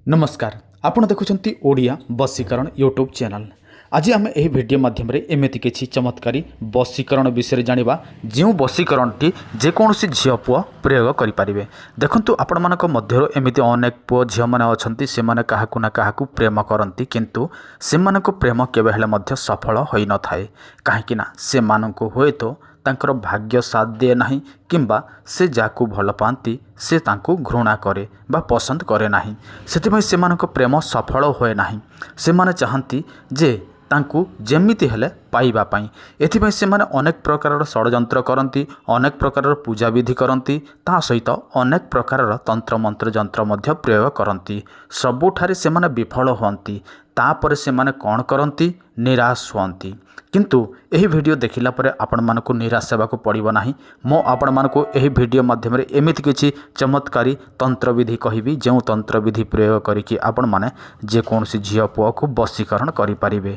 ନମସ୍କାର, ଆପଣ ଦେଖୁଛନ୍ତି ଓଡ଼ିଆ ବଶୀକରଣ ୟୁଟ୍ୟୁବ୍ ଚ୍ୟାନେଲ୍। ଆଜି ଆମେ ଏହି ଭିଡ଼ିଓ ମାଧ୍ୟମରେ ଏମିତି କିଛି ଚମତ୍କାରୀ ବଶୀକରଣ ବିଷୟରେ ଜାଣିବା, ଯେଉଁ ବଶୀକରଣଟି ଯେକୌଣସି ଝିଅ ପୁଅ ପ୍ରୟୋଗ କରିପାରିବେ। ଦେଖନ୍ତୁ, ଆପଣମାନଙ୍କ ମଧ୍ୟରୁ ଏମିତି ଅନେକ ପୁଅ ଝିଅମାନେ ଅଛନ୍ତି, ସେମାନେ କାହାକୁ ନା କାହାକୁ ପ୍ରେମ କରନ୍ତି, କିନ୍ତୁ ସେମାନଙ୍କ ପ୍ରେମ କେବେ ହେଲେ ମଧ୍ୟ ସଫଳ ହୋଇନଥାଏ। କାହିଁକି ନା ସେମାନଙ୍କୁ ହୁଏତ ତାଙ୍କର ଭାଗ୍ୟ ସାଥ ଦିଏ ନାହିଁ କିମ୍ବା ସେ ଯାହାକୁ ଭଲ ପାଆନ୍ତି, ସେ ତାଙ୍କୁ ଘୃଣା କରେ ବା ପସନ୍ଦ କରେ ନାହିଁ। ସେଥିପାଇଁ ସେମାନଙ୍କ ପ୍ରେମ ସଫଳ ହୁଏ ନାହିଁ। ସେମାନେ ଚାହାନ୍ତି ଯେ ତାଙ୍କୁ ଯେମିତି ହେଲେ ପାଇବା ପାଇଁ। ଏଥିପାଇଁ ସେମାନେ ଅନେକ ପ୍ରକାରର ଷଡ଼ଯନ୍ତ୍ର କରନ୍ତି, ଅନେକ ପ୍ରକାରର ପୂଜାବିଧି କରନ୍ତି, ତା ସହିତ ଅନେକ ପ୍ରକାରର ତନ୍ତ୍ରମନ୍ତ୍ର ଯନ୍ତ୍ର ମଧ୍ୟ ପ୍ରୟୋଗ କରନ୍ତି। ସବୁଠାରେ ସେମାନେ ବିଫଳ ହୁଅନ୍ତି। ତାପରେ ସେମାନେ କ'ଣ କରନ୍ତି? ନିରାଶ ହୁଅନ୍ତି। କିନ୍ତୁ ଏହି ଭିଡ଼ିଓ ଦେଖିଲା ପରେ ଆପଣମାନଙ୍କୁ ନିରାଶ ହେବାକୁ ପଡ଼ିବ ନାହିଁ। ମୁଁ ଆପଣମାନଙ୍କୁ ଏହି ଭିଡ଼ିଓ ମାଧ୍ୟମରେ ଏମିତି କିଛି ଚମତ୍କାରୀ ତନ୍ତ୍ରବିଧି କହିବି, ଯେଉଁ ତନ୍ତ୍ରବିଧି ପ୍ରୟୋଗ କରିକି ଆପଣମାନେ ଯେକୌଣସି ଝିଅ ପୁଅକୁ ବଶୀକରଣ କରିପାରିବେ।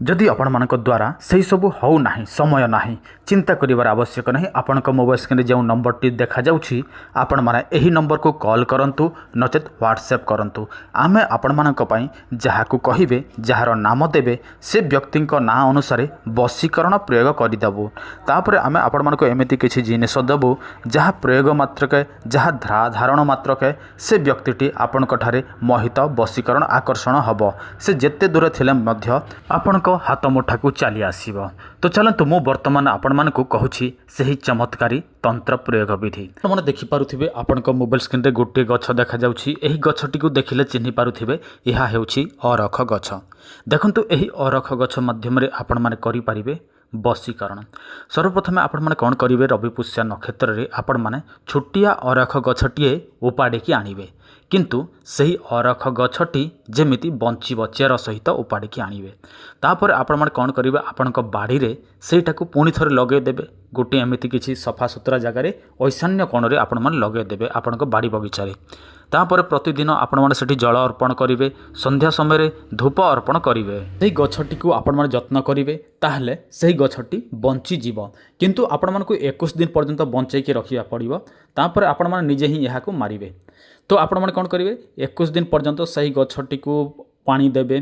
ଯଦି ଆପଣମାନଙ୍କ ଦ୍ୱାରା ସେହିସବୁ ହେଉନାହିଁ, ସମୟ ନାହିଁ, ଚିନ୍ତା କରିବାର ଆବଶ୍ୟକ ନାହିଁ। ଆପଣଙ୍କ ମୋବାଇଲ ସ୍କ୍ରିନ୍ରେ ଯେଉଁ ନମ୍ବରଟି ଦେଖାଯାଉଛି, ଆପଣମାନେ ଏହି ନମ୍ବରକୁ କଲ୍ କରନ୍ତୁ, ନଚେତ୍ ହ୍ୱାଟ୍ସଆପ୍ କରନ୍ତୁ। ଆମେ ଆପଣମାନଙ୍କ ପାଇଁ ଯାହାକୁ କହିବେ, ଯାହାର ନାମ ଦେବେ, ସେ ବ୍ୟକ୍ତିଙ୍କ ନାଁ ଅନୁସାରେ ବଶୀକରଣ ପ୍ରୟୋଗ କରିଦେବୁ। ତାପରେ ଆମେ ଆପଣମାନଙ୍କୁ ଏମିତି କିଛି ଜିନିଷ ଦେବୁ, ଯାହା ପ୍ରୟୋଗ ମାତ୍ରକେ, ଯାହା ଧାରଣ ମାତ୍ରକେ ସେ ବ୍ୟକ୍ତିଟି ଆପଣଙ୍କ ଠାରେ ମୋହିତ, ବଶୀକରଣ, ଆକର୍ଷଣ ହେବ। ସେ ଯେତେ ଦୂର ଥିଲେ ମଧ୍ୟ ଆପଣଙ୍କ ହାତ ମୁଠାକୁ ଚାଲି ଆସିବ। ତ ଚାଲନ୍ତୁ, ମୁଁ ବର୍ତ୍ତମାନ ଆପଣମାନଙ୍କୁ କହୁଛି ସେହି ଚମତ୍କାରୀ ତନ୍ତ୍ର ପ୍ରୟୋଗ ବିଧି। ଆପଣମାନେ ଦେଖିପାରୁଥିବେ, ଆପଣଙ୍କ ମୋବାଇଲ ସ୍କ୍ରିନ୍ରେ ଗୋଟିଏ ଗଛ ଦେଖାଯାଉଛି। ଏହି ଗଛଟିକୁ ଦେଖିଲେ ଚିହ୍ନି ପାରୁଥିବେ, ଏହା ହେଉଛି ଅରଖ ଗଛ। ଦେଖନ୍ତୁ, ଏହି ଅରଖ ଗଛ ମାଧ୍ୟମରେ ଆପଣମାନେ କରିପାରିବେ ବଶୀକରଣ। ସର୍ବପ୍ରଥମେ ଆପଣମାନେ କ'ଣ କରିବେ? ରବି ପୁଷ୍ୟା ନକ୍ଷତ୍ରରେ ଆପଣମାନେ ଛୋଟିଆ ଅରଖ ଗଛଟିଏ ଉପାଡ଼ିକି ଆଣିବେ। କିନ୍ତୁ ସେହି ଅରଖ ଗଛଟି ଯେମିତି ବଞ୍ଚିବ, ଚେର ସହିତ ଉପାଡ଼ିକି ଆଣିବେ। ତାପରେ ଆପଣମାନେ କ'ଣ କରିବେ? ଆପଣଙ୍କ ବାଡ଼ିରେ ସେଇଟାକୁ ପୁଣି ଥରେ ଲଗାଇଦେବେ। ଗୋଟିଏ ଏମିତି କିଛି ସଫାସୁତୁରା ଜାଗାରେ, ଐଶାନ୍ୟ କୋଣରେ ଆପଣମାନେ ଲଗାଇଦେବେ ଆପଣଙ୍କ ବାଡ଼ି ବଗିଚାରେ। ତାପରେ ପ୍ରତିଦିନ ଆପଣମାନେ ସେଠି ଜଳ ଅର୍ପଣ କରିବେ, ସନ୍ଧ୍ୟା ସମୟରେ ଧୂପ ଅର୍ପଣ କରିବେ। ସେହି ଗଛଟିକୁ ଆପଣମାନେ ଯତ୍ନ କରିବେ, ତାହେଲେ ସେହି ଗଛଟି ବଞ୍ଚିଯିବ। କିନ୍ତୁ ଆପଣମାନଙ୍କୁ 21 ଦିନ ପର୍ଯ୍ୟନ୍ତ ବଞ୍ଚେଇକି ରଖିବାକୁ ପଡ଼ିବ। ତାପରେ ଆପଣମାନେ ନିଜେ ହିଁ ଏହାକୁ ମାରିବେ। ତ ଆପଣମାନେ କ'ଣ କରିବେ? 21 ଦିନ ପର୍ଯ୍ୟନ୍ତ ସେହି ଗଛଟିକୁ ପାଣି ଦେବେ,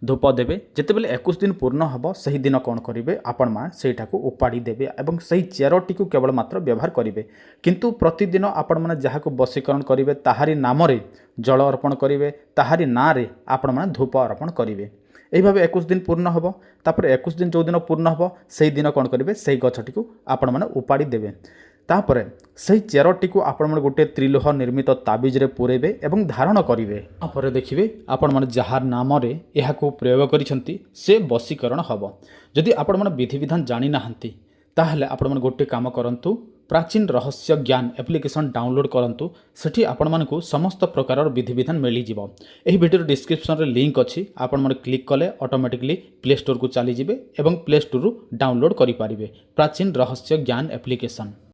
ଧୂପ ଦେବେ। ଯେତେବେଳେ 21 ଦିନ ପୂର୍ଣ୍ଣ ହେବ, ସେହି ଦିନ କ'ଣ କରିବେ? ଆପଣମାନେ ସେଇଟାକୁ ଉପାଡ଼ି ଦେବେ ଏବଂ ସେହି ଚେରଟିକୁ କେବଳ ମାତ୍ର ବ୍ୟବହାର କରିବେ। କିନ୍ତୁ ପ୍ରତିଦିନ ଆପଣମାନେ ଯାହାକୁ ବଶୀକରଣ କରିବେ, ତାହାରି ନାମରେ ଜଳ ଅର୍ପଣ କରିବେ, ତାହାରି ନାଁରେ ଆପଣମାନେ ଧୂପ ଅର୍ପଣ କରିବେ। ଏହି ଭାବେ 21 ଦିନ ପୂର୍ଣ୍ଣ ହେବ। ତାପରେ 21 ଦିନ ଯେଉଁଦିନ ପୂର୍ଣ୍ଣ ହେବ, ସେହି ଦିନ କ'ଣ କରିବେ? ସେହି ଗଛଟିକୁ ଆପଣମାନେ ଉପାଡ଼ି ଦେବେ। ତାପରେ ସେହି ଚେରଟିକୁ ଆପଣମାନେ ଗୋଟିଏ ତ୍ରିଲୋହ ନିର୍ମିତ ତାବିଜରେ ପୂରେଇବେ ଏବଂ ଧାରଣ କରିବେ। ତାପରେ ଦେଖିବେ, ଆପଣମାନେ ଯାହା ନାମରେ ଏହାକୁ ପ୍ରୟୋଗ କରିଛନ୍ତି, ସେ ବଶୀକରଣ ହେବ। ଯଦି ଆପଣମାନେ ବିଧିବିଧାନ ଜାଣିନାହାନ୍ତି, ତାହେଲେ ଆପଣମାନେ ଗୋଟିଏ କାମ କରନ୍ତୁ। ପ୍ରାଚୀନ ରହସ୍ୟ ଜ୍ଞାନ ଆପ୍ଲିକେସନ୍ ଡାଉନଲୋଡ଼୍ କରନ୍ତୁ। ସେଠି ଆପଣମାନଙ୍କୁ ସମସ୍ତ ପ୍ରକାରର ବିଧିବିଧାନ ମିଳିଯିବ। ଏହି ଭିଡ଼ିଓର ଡିସ୍କ୍ରିପ୍ସନ୍ରେ ଲିଙ୍କ୍ ଅଛି। ଆପଣମାନେ କ୍ଲିକ୍ କଲେ ଅଟୋମେଟିକଲି ପ୍ଲେ ଷ୍ଟୋରକୁ ଚାଲିଯିବେ ଏବଂ ପ୍ଲେ ଷ୍ଟୋରରୁ ଡାଉନଲୋଡ଼୍ କରିପାରିବେ ପ୍ରାଚୀନ ରହସ୍ୟ ଜ୍ଞାନ ଆପ୍ଲିକେସନ୍।